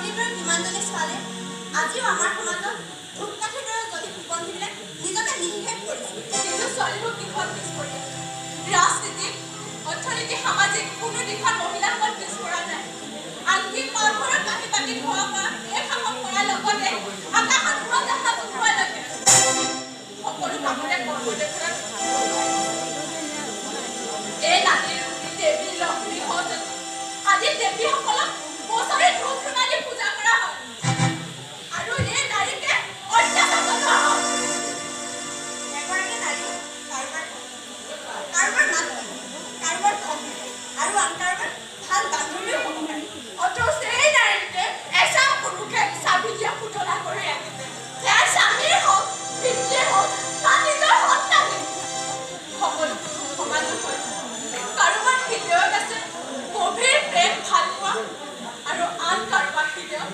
পত্নীৰ দৰে কিমানজনী ছোৱালী আজিও আমাৰ সমাজত ধূপকাঠিৰ দৰে জ্বলি সুগন্ধিবিলাক নিজকে নিঃশেষ কৰিছে। কিন্তু ছোৱালীবোৰ কিহত পিছ পৰি আছে? ৰাজনীতি, অৰ্থনীতি, সামাজিক কোনো দিশত মহিলাসকল পিছ পৰা নাই। আনকি পাকঘৰত কাঁহী বাতি ধোৱাৰ পৰা দেশ শাসন কৰাৰ লগতে আকাশত উৰাজাহাজ উৰুৱালৈকে সকলো কামতে কৰ্মদক্ষতা। এই নাৰীৰ দেৱী লক্ষ্মী, সৰস্বতী আদি দেৱীসকলক বছৰি ধূপ ধূনা দি পূজা কৰা হয় আৰু এই নাৰীকে অত্যাচাৰ চলোৱা হয়। এগৰাকী নাৰী কাৰোবাৰ কাৰোবাৰ মাতৃ, কাৰোবাৰ ভগ্নী আৰু আন কাৰোবাৰ ভাল বান্ধৱীও হ'ব পাৰে। অথচ এই নাৰীকে এচাম পুৰুষে চাবি দিয়া পুতলা কৰি ৰাখিছে। সেয়া স্বামীৰ হওক, পিতৃয়ে হওক বা নিজৰ সন্তানেই, সকলো পুৰুষ সমান নহয়। কাৰোবাৰ হৃদয়ত আছে গভীৰ প্ৰেম ভালপোৱা আৰু আন কাৰোবাৰ হৃদয়ত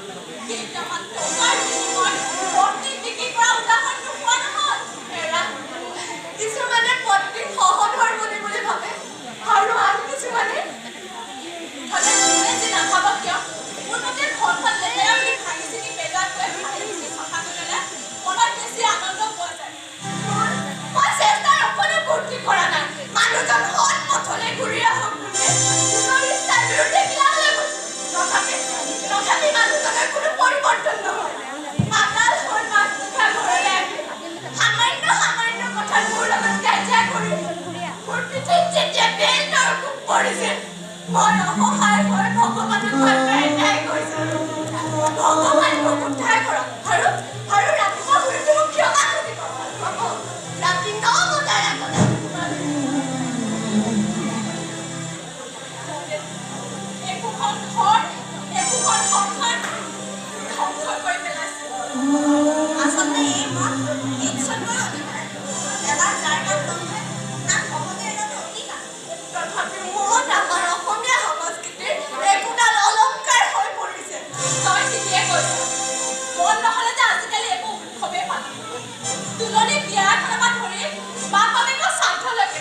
কেইটামান টকাৰ বিনিময়ত পত্নীক বিক্ৰী কৰা উদাহৰণ নোপোৱা নহয়। এৰা, কিছুমানে পত্নীক সহধৰ্মণী বুলি ভাবে আৰু আন কিছুমানে মুঠতে যোনে যি নাভাবক কিয়, মোৰ মতে ঘৰখন লেতেৰা বুলি ভাঙি চিঙি পেলোৱাতকৈ সাৰি পুচি চাফা কৰি ল'লে মনত বেছি আনন্দ পোৱা যায়। মই চেষ্টাৰ অকণো ফূৰ্তি কৰা নাই। মানুহজন সৎ পথলৈ ঘূৰি আহক বুলিয়ে নিজৰ ইচ্ছাৰ বিৰুদ্ধে ক্লাবলৈ গৈছো। তথাপি মানুহজনৰ কোনো পৰিৱৰ্তন নহয়। মাতাল হৈ মাজনিশা ঘৰলৈ আহি সামান্য সামান্য কথাত মোৰ লগত কাজিয়া কৰি মোৰ পিঠিত যেতিয়া বেল্টৰ কোব পৰিছিল, মই অসহায় হৈ ভগৱানক মাত্ৰ এটাই কৈছিলো, ভগৱান, মোক উদ্ধাৰ কৰক আৰু আৰু ৰাতিপুৱা শুই উঠি মোক ক্ষমা খুজিব। হ'ব, ৰাতি 9 বজাৰ আগত আহি সোমাবি। একোখন ঘৰ, একোখন সংসাৰ ধ্বংস কৰি পেলাইছে। আচলতে এই মত এইডছতকৈ অধিক মাৰাত্মক। এবাৰ যাৰ গাত লম্ভে, তাক সহজে এৰাটো অতি টান। তথাপি মদ আমাৰ অসমীয়া সংস্কৃতিৰ একোডাল অলংকাৰ হৈ পৰিছে। তই ঠিকেই কৈছ। মদ নহ'লে যে আজিকালি একো উৎসৱেই পালন নহয়। তুলনি বিয়া এখনৰ পৰা ধৰি মাক বাপেকৰ শ্ৰাদ্ধলৈকে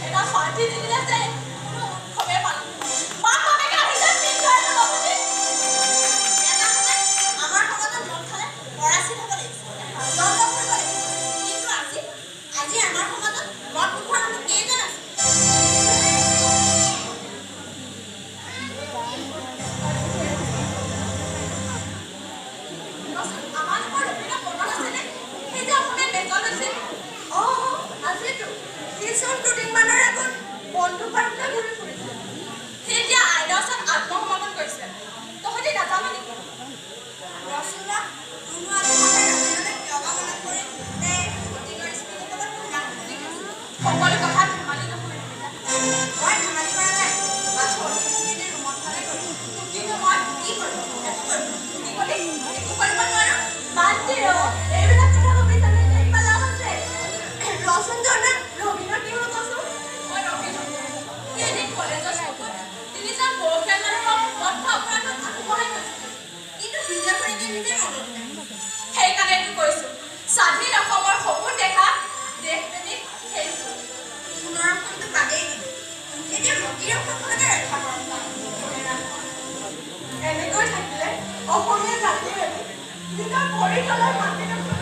এটা পাৰ্টি নিদিলে যে কোনো উৎসৱেই পালন নহয়। মাক বাপেকে আহি যে পিন্ধ এটা ল'বহি। এটা সময়ত আমাৰ সমাজত মদ খালে পৰাচিত হ'ব লাগিছিল, দণ্ড কৰিব লাগিছিল। কিন্তু আজি আমাৰ সমাজত মদ নোখোৱা মানুহ কেইজন আছে? ৰচোন, আমালোকৰ ৰবীনৰ মনত আছেনে সেই যে অসমীয়াত মেজৰ লৈছিল? অঁ, আছেতো। সিচোন দুদিনমানৰ আগত বন্দুকৰ লৈ ঘূৰি ফুৰিছিল। সি এতিয়া আইনৰ ওচৰত আত্মসমৰ্পণ কৰিছে। তহঁতি নাজান নেকি? ৰচোন ৰ, তোৰনো আজি হঠাৎ ৰবীনলৈ কিয় বা মনত পৰিল নে অতীতৰ স্মৃতিৰ লগত তোৰ বুলি কৈছিল? সকলো কথা ধেমালি নহয়, ৰবিতা। মই ধেমালি কৰা নাই, মাথো অতীত স্মৃতিৰ ৰোমন্থনহে কৰিছোঁ। কিন্তু মই কি কৰিম? একো কৰিব কি কলি? একো কৰিব নোৱাৰো? বাদ দে অ, এইবিলাক কথা ভাবি জানো এতিয়া কিবা লাভ আছে? ৰচোন জনা, ৰবীনৰ কি হ'ল কচোন? মই ৰবীন, সি এদিন কলেজৰ চৌকত তিনিজন বয়সীয়াল মানুহক মদ খোৱা অপৰাধত আত্মসহায় কৰিছিল। কিন্তু সি দেখোন এতিয়া নিজে মদত নাই। সেইকাৰণেতো কৈছো, স্বাধীন অসমৰ সপোন দেখা দেশপ্ৰেমিক সেইটো। সোণৰ অসমটো বাদেই দিলোঁ, এতিয়া মতিৰ অসমখনকে ৰক্ষা কৰক। এনেকৈ থাকিলে অসমীয়া জাতিৰ এদিন নিজৰ ভৰিৰ তলৰ মাটিডোখৰ